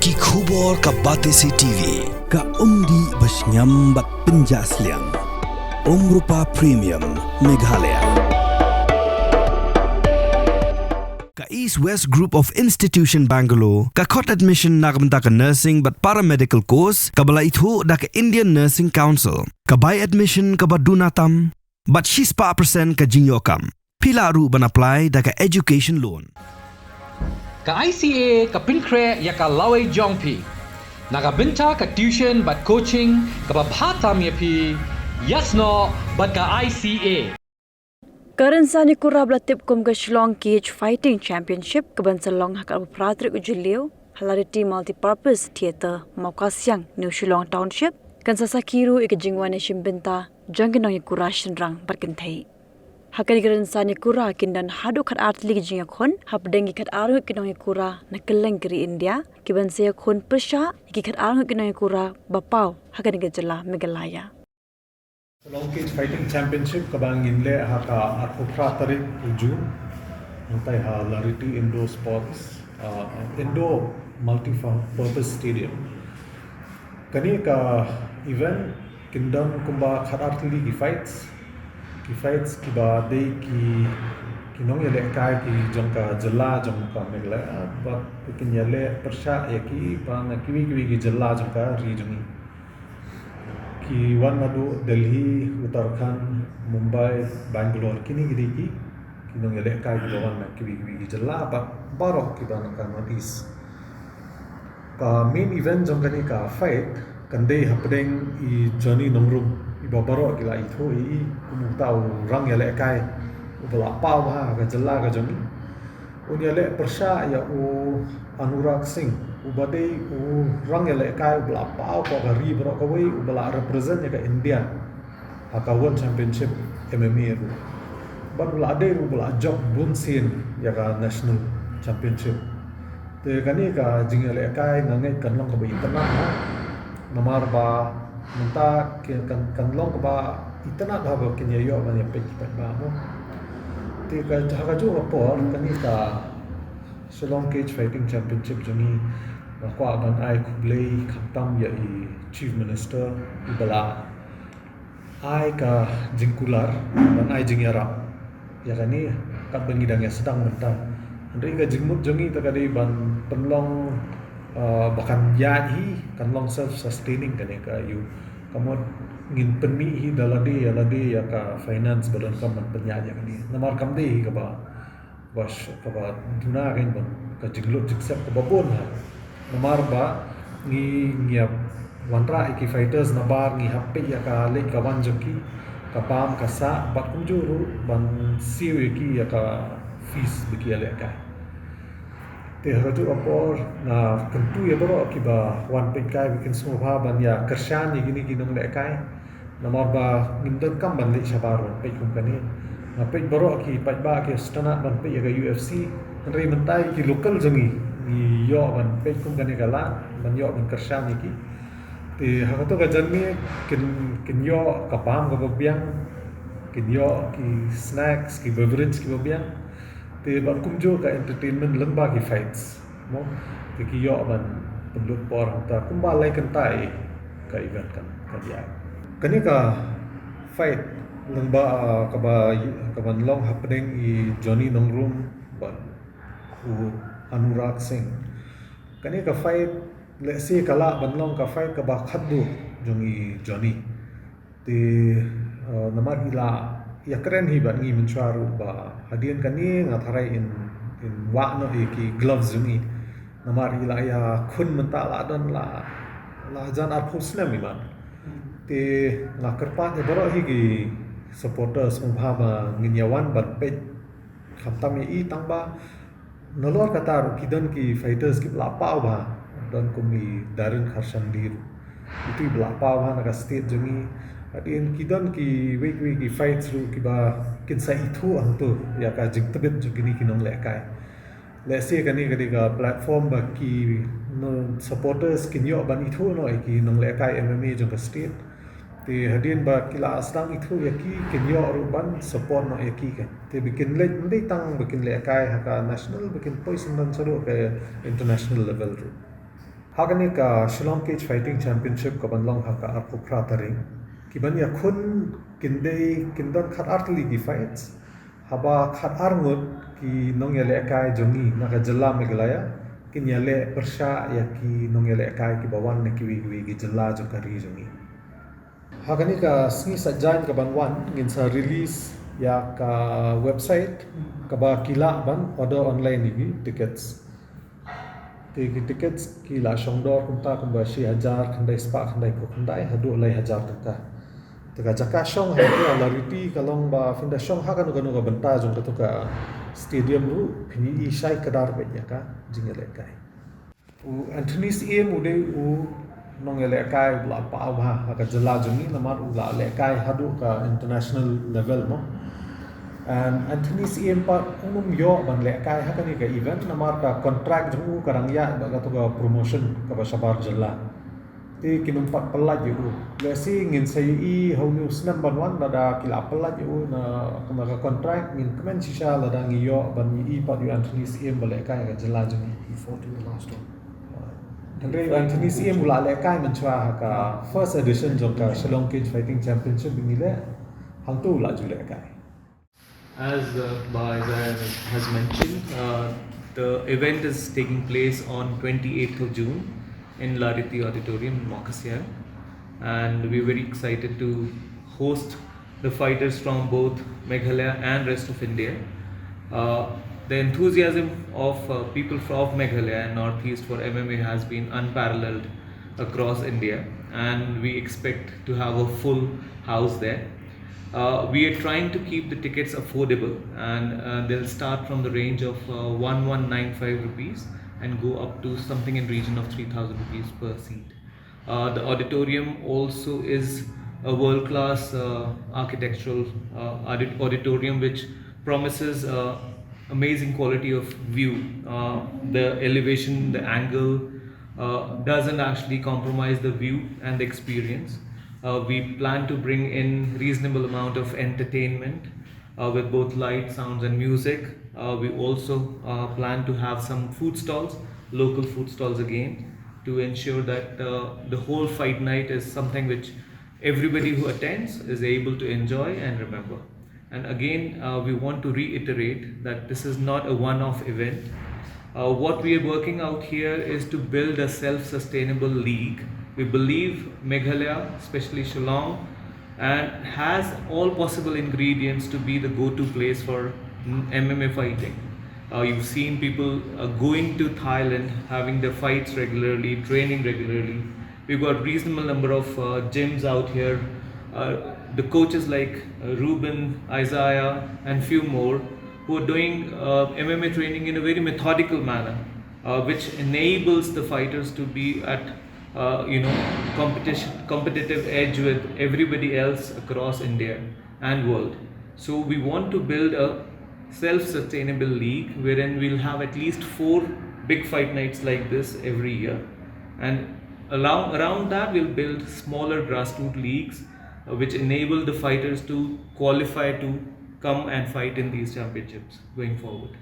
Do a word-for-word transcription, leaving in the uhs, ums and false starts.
Ki khubor ka Batesi T V, ka umdih ba shngiam bad pynjah sliang. Umrupa Premium, Meghalaya. Ka East West Group of Institution Bangalore, ka khot admission na ka bynta ka nursing bad paramedical course, kaba la ithuh da ka Indian Nursing Council, ka bai admission kaba duna tam, bad shispah percent ka jingïoh kam. Phi lah ruh ban apply da ka education loan. Ka I C A ka pynkhreh ïa ka lawei jong phi na ka bynta ka tuition bad coaching kaba bha tam ïa phi, ïasnoh bad ka I C A. Ka rynsan ïakura ba la tip kum ka Shillong Cage Fighting Championship, kaban sa long ha ka arphew phra tarik u Jylliew ha Lariti Multipurpose Theatre, Mawkasiang, New Shillong Township, kan sa sakhi ruh ïa ka jingwan ïashim bynta jong ki nongïakura shynrang bad kynthei. Ha kane ka rynsan ïakura kin don haduh khatar tylli ki jingïakhun hapdeng ki khatar ngut ki nongïakura na kylleng ka ri India, kiban sa ïakhun pyrshah ïa ki khatar ngut ki nongïakura ba paw ha kane ka jylla Meghalaya. Shillong Cage Fighting Championship kaba ngin leh ha ka arphew phra tarik u June, hangtai ha Lariti Indoor Sports, uh, Indoor Multi-Purpose Stadium. Kane ka event kin don kumba khatar tylli ki fights. Ki fights kiba dei ki, ki nongïalehkai ki jong ka jylla jong ka Meghalaya, bad kin ïaleh pyrshah ïa ki ba na kiwei kiwei ki jylla jong ka ri jong ngi. Ki wan naduh Delhi, Uttarakhand, Mumbai, Bangalore, kine ki dei ki, ki nongïalehkai kiba wan na kiwei kiwei ki jylla bad baroh kiba na ka North East. Ka main event jong kane ka fight kan dei hapdeng i Johnny Nongrum, iba baroh ki la ithuh ïa i kum uta u rang ïalehkai uba la paw bha ha ka jylla ka jong ngi. Un ïaleh pyrshah ïa u Anurag Singh, uba dei u rang ïalehkai uba la paw ha ka ri baroh kawei, uba la represent ïa ka India ha ka One Championship M M A ruh. Bad u la dei ruh uba la jop bun sien ïa ka National Championship. Te kane ka jingïalehkai nga ngeit kan long kaba itynnad, ha. Namar ba mynta ki kan, kan long kaba itynnad haba kin ïa ïoh ban ïa peit ki paidbah mo. Te ka, ha kajuh ka por kane ka Shillong Cage Fighting Championship jong ngi, nga kwah ban ai khublei khamtam ïa i Chief Minister, iba la ai ka jingkular ban ai jingïarap ïa kane katba ngi dang ïa sdang mynta. Hynrei ka jingmut jong ngi te ka dei ban pynlong, uh, ba kan ïaid hi, kan long self sustaining kane ka ïa u. Ka mut ngin pynmih hi da lade ïa lade ïa ka finance ba donkam ban pynïaid ïa kane. Namar kam dei hi kaba, ba sh-, kaba duna kein ban, ka jinglut jingsep kaba bun ha. Namar ba ngi, ngi ïa wanrah ïa ki fighters nabar ngi hap peit ïa ka leit ka wan jong ki, ka bam ka sah, bad kumjuh ruh ban siew ïa ki ïa ka fees ba ki ïalehkai. Te ha kajuh ka por nga kyntu ïa baroh kiba wan peit kai ba kin sngewbha ban ïa kyrshan ïa kine ki nonglehkai. Namar ba ngim donkam ban leit shabar ban peit kum kane. Nga peit baroh ki paidbah ki sngewtynnad ban peit ïa ka U F C. Hynrei mynta ïa ki local jong ngi, ngi ïoh ban peit kum kane ka lad, ban ïoh ban kyrshan ïa ki. Te ha kato ka janmiet kin, kin ïoh ka bam kaba biang, kin ïoh ki snacks, ki beverage kiba biang. Te bad kumjuh ka entertainment lyngba ki fights. Mo, te ki ïoh ban pynlut por hangta kumba lai kynta ïa ka event kan, kan ïaid. Kane ka fight lyngba, ah, kaba, kaban long hapdeng i Johnny Nongrum bad u Anurag Singh. Kane ka fight lehse ka lah ban long ka fight kaba khatduh jong i Johnny. Te, eh, namar i la ïakren hi bad ngi mynshuwa ruh ba hadien kane nga tharai in, in wah noh ïa ki gloves jong i. Namar i la ïakhun mynta la don la, la jan arphew snem i man. Te nga kyrpad ïa baroh hi ki supporters sngewbha ba ngin ïa wan ban peit khamtam ïa i tang ba nalor kata ruh ki don ki fighters kiba la paw bha, don kum i Darren Kharshanli ruh. Itu iba la paw bha na ka state jong i. Hadien ki don kiwei kiwei ki fights ruh kiba kin sa ithuh hangto ïa ka jingtbit jong kine ki nonglehkai. Lehse kane ka dei ka platform ba ki, no, supporters kin ïoh ban ithuh noh ïa ki nonglehkai M M A jong ka state. Te hadien ba ki la sdang ithuh ïa ki, kin ïoh ruh ban support noh ïa ki ka. Te ba kin leit, ym dei tang ba kin lehkai ha ka national, ba kin poi syndon shaduh ka international level ruh. Ha kane ka Shillong Cage Fighting Championship ka ban long ha ka arphew phra tarik, ki ban ïakhun kin dei, kin don khat ar tylli ki fights. Haba khat ar ngut ki nongïalehkai jong ngi na ka jylla Meghalaya kin ïaleh pyrshah ïa ki nongïalehkai kiba wan na kiwei kiwei ki jylla jong ka ri jong ngi. Ha kane ka sngi Saitjaiñ ka ban wan ngin sa release ïa ka website kaba ki lah ban order online ïa ki tickets. Te ki tickets ki la shong dor kumta kumba shi hajar khyndai spah khyndai phew khyndai haduh lai hajar tyngka. Te ka jaka shong ha ka Lariti ka long ba phin da shong ha kano kano ka bynta jong kato ka stadium ruh phin ïohi shai kdar beit ïa ka jingïalehkai. U Anthony Syiem u dei u nongïalehkai u la paw bha ha ka jylla jong ngi namar u la lehkai haduh ka international level mo. And Anthony Syiem pat um ïoh ban lehkai ha kane ka event namar ka contract jong u ka dang ïaid bad kato ka promotion kaba shabar jylla. Te kin ym pat pyllait ïa u. Lehse ngin sa ïohi ha une u snem ban wan lada ki la pyllait ïa u na, na ka contract, ngin kmen shisha lada ngi ïoh ban ïohi pat ïa u Anthony Syiem ba lehkai ha ka jylla jong ngi. He fought in the last one. Hynrei u Anthony Syiem u la lehkai mynshuwa ha ka first edition jong ka Shillong Cage Fighting Championship ngi leh, hangto u la ju lehkai. As uh, Bah Isaiah has mentioned, uh, the event is taking place on twenty-eighth of June in Lariti Auditorium in Mawkasiang, and we're very excited to host the fighters from both Meghalaya and rest of India. Uh, the enthusiasm of uh, people of Meghalaya and Northeast for M M A has been unparalleled across India, and we expect to have a full house there. Uh, we are trying to keep the tickets affordable, and uh, they'll start from the range of uh, one one nine five rupees and go up to something in region of three thousand rupees per seat. Uh, the auditorium also is a world-class uh, architectural uh, audit- auditorium, which promises uh, amazing quality of view. Uh, the elevation, the angle, uh, doesn't actually compromise the view and the experience. Uh, we plan to bring in reasonable amount of entertainment uh, with both light, sounds, and music. Uh, we also uh, plan to have some food stalls, local food stalls again, to ensure that uh, the whole fight night is something which everybody who attends is able to enjoy and remember. And again, uh, we want to reiterate that this is not a one-off event. Uh, what we are working out here is to build a self-sustainable league. We believe Meghalaya, especially Shillong, and has all possible ingredients to be the go-to place for M M A fighting. Uh, you've seen people uh, going to Thailand, having their fights regularly, training regularly. We've got reasonable number of uh, gyms out here. Uh, the coaches like uh, Ruben, Isaiah, and few more who are doing uh, M M A training in a very methodical manner, uh, which enables the fighters to be at uh, you know competition competitive edge with everybody else across India and world. So we want to build a self-sustainable league wherein we'll have at least four big fight nights like this every year, and along, around that we'll build smaller grassroots leagues uh, which enable the fighters to qualify to come and fight in these championships going forward.